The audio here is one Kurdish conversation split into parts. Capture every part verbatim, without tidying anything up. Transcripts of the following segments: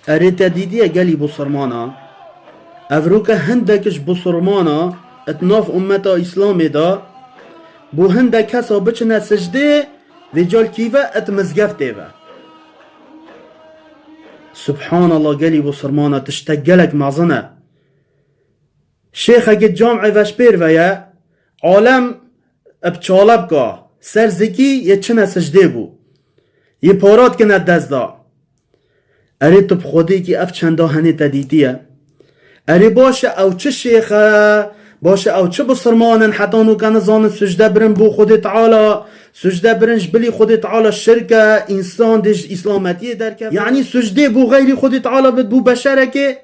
Erê te dîtiye gelî Bûsirmana? Evroke hindek ji Bûsirmana di nav ummeta Îslamê de bo hindek kesa biçine sicdê, vêca li kî ve? Di mizgeftê ve. Subhanallah, gelî Bûsirmana, tiştek gelek mezin e. Şêxekî camê veşpêr ve ye, alem bi çalebka ser zikî yê çine sicdê bû. Yê para dikine dest da. Erê tu bi Xwedêkî ev çenda henê te dîtiye? Erê baş e ew çi şêx e? Baş e ew çi bisirman in heta nûke nizanin sicde birin bo Xwedê Teala? Sicde birin ji bilî Xwedê Teala şirk e, însan dê ji îslametiyê derkeve. Yanî sicdê bo xeyrî Xwedê Teala bit bo beşerekê?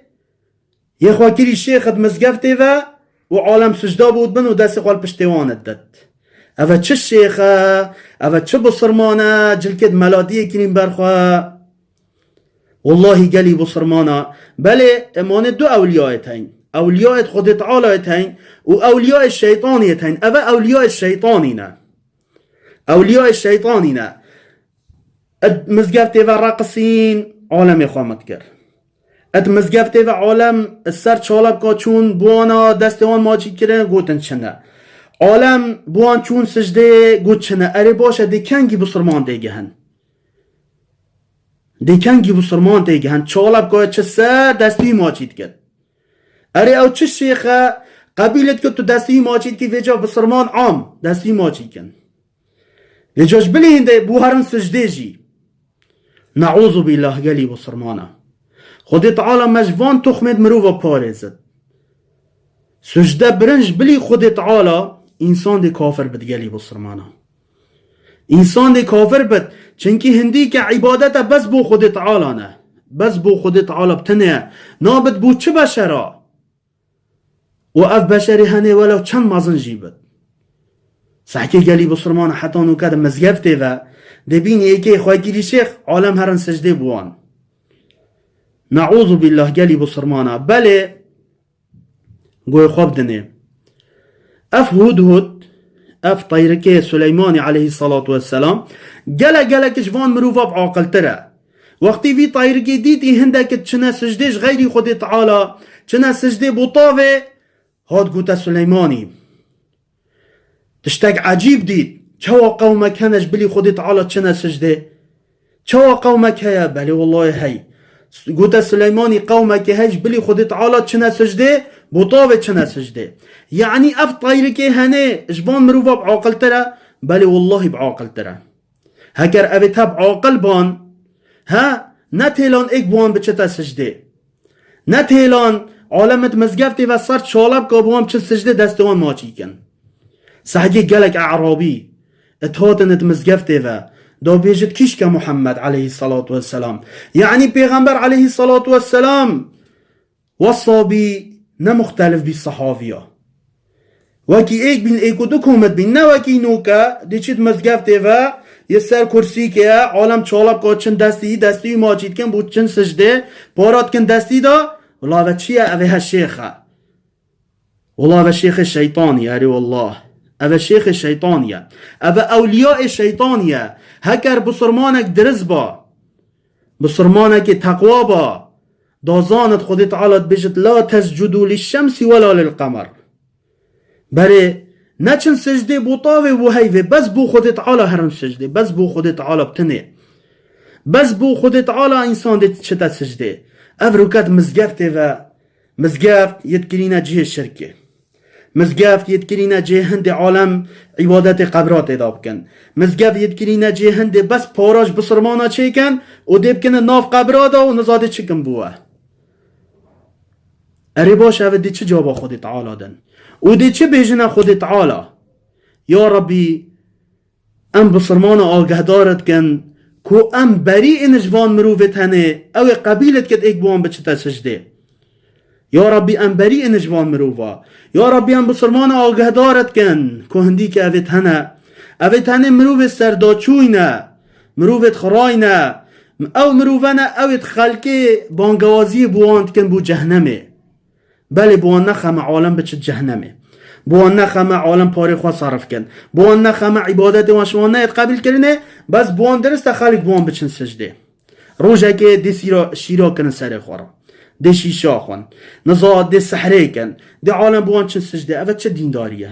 Yê xwe kirî şêx di mizgeftê ve û alem sicda bû dibin û destê xwe li piştê wan dit. Eve çi şêx e? Eve çi bisirman e? Cilkê di melatiyê kirîn ber xwe. Wallahî gelî bisirman e. Belê, emanê du ewliyayê teyn. Ewliyayê Xwedê Tealayê teyn û ewliyayê şeytaniyê teyn. Eve ewliyayê şeytanî ne. Ewliyayê şeytanî ne. Ed mizgeftê ve reqisîn, alemê xwe mit kir. Ed mizgeftê ve alem ser çalebka çûn, bi wana destê wan maçî kirin, gotin çine. Alem bi wan çûn sicdê, got çine. Erê baş e, dê kengî bisirman tê gihin? Dê kengî bisirman tê gihin? Çalebka çi ser destî maçî dikir. Erê ew çi şêx e? Qebîl dikir tu destî maçî dikî, vêca bisirman am destî maçî kin. Vêca ji bilî hindê bû herin sicdê jî. Neûzubîllah gelî bisirmana. Xwedê Teala me ji van toxmê di mirova parêzit. Sicde birin ji bilî Xwedê Teala, însan dê kafir bit gelî bisirmana. Însan dê kafir bit, çinkî hindî ke îbadete bes bo Xwedê Teala ne. Bes bo Xwedê Teala bi tinê ye. Nabit bo çi beşera? Û ev beşerî henê welew çend mezin jî bit. Sehkê gelî bisirman heta nûke di mizgeftê ve, dê bînî êkê xwe kirî şêx, alem herin sicdê bi wan. Neûzubîllah gelî bisirmana. Belê, goyê xwe bidinê. Ev hudhud, ev teyrikê Suleymanî aleyhissalatu vesselam, gelek gelek ji van mirova bi aqiltir e. Wextî vî teyrikê dîtî hindek çine sicdê ji xeyrî Xwedê Teala, çine sicdê bo tavê, hat gote Suleymanî. Tiştek ecîb dît. Çawa qewmek hene ji bilî Xwedê Teala çine sicdê? Çawa qewmek heye? Belê wellahî hey. Gote Suleymanî, qewmekê hey ji bilî Xwedê Teala çine sicdê, bo tavê çine sicdê. Yanî ev teyrikê henê ji van mirova bi aqiltir e? Belê wellahî bi aqiltir e. Heker evê te bi aqil ban, he, ne têlan êk bi wan biçite sicdê. Ne têlan alemê di mizgeftê ve ser çalebka bi wan biçin sicdê, destê wan maçî kin. Sehgê gelek e'rabî it hatin di mizgeftê ve, da bêjit kîşke Muhammed aleyhissalatu vesselam. Yanî Pêxember aleyhissalatu vesselam wesa bî, ne muxtelif bî sehaviya. Wekî êk bîn, êk û du komit bîn, ne wekî nûke, dê çît mizgeftê ve, yê ser kursîkê ye, alem çalebka çin destî, destî wî maçî dikin, bû çin sicdê, para dikin destî de, wila ve çi ye, evê he şêx e. Wela ve şêxê şeytanî ye, erê wallah. Eve şêxê şeytanî ye. Eve ewliyayê şeytanî ye. Heker bisurmanek diriz ba, bisurmanekê teqwa ba, da zanit Xwedê Teala dibêjit, "La tescudu lişşemsî wela lilqemer." Berê neçin sicdê bo tavê û heyvê, bes bo Xwedê Teala herin sicdê, bes bo Xwedê Teala bi tinê. Bes bo Xwedê Teala însan dê çite sicdê. Ev rûket mizgeftê ve, mizgeft yê dikirîne cihê şirkê. Mizgeft yê dikirîne cihê hindê alem îbadetê qebra tê de bikin. Mizgeft yê dikirîne cihê hindê bes para ji bisurmana çêkin û dê bikine nav qebra de û niza dê çikin bû we. Erê baş, ev dê çi caba Xwedê Teala din? Û dê çi bêjine Xwedê Teala? Ya Rabbî, em bisurmana agehdar dikin ku em berî in ji van mirovê tenê, ew ê qebîl dikit êk bi wan biçite sicdê. Ya Rabbî, em berî in ji van mirova. Ya Rabbî, em bisurmana agehdar dikin ku hindî ke evê hene. Evê tenê mirovê serdaçûy ne. Mirovê xirayne. Ew mirove ne, ew ê xelkê bangewaziyê bi wan dikin bo cehnemê. Belê, bi wan nexe me alem biçit cehnemê. Bi wan nexe me alem parê xwe serif kin. Bi wan nexe me îbadetê wan ji wan neyê qebîl kirinê, bes bi wan dirist e xelk bi wan biçin sicdê. Rojekê dê sîra, şîra kirin serê xwe re. Dê şîşa xwin. Niza dê sehrê kin. Dê alem bi wan çin sicde. Eve çi dîndarî ye?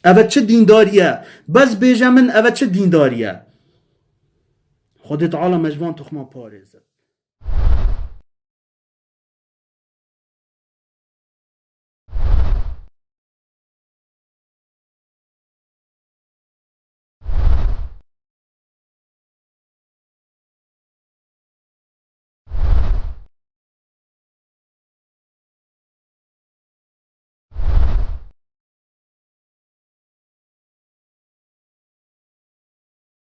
Eve çi dîndarî ye? Bes bêje min, eve çi dîndarî ye? Xwedê Teala me ji van toxman parêze.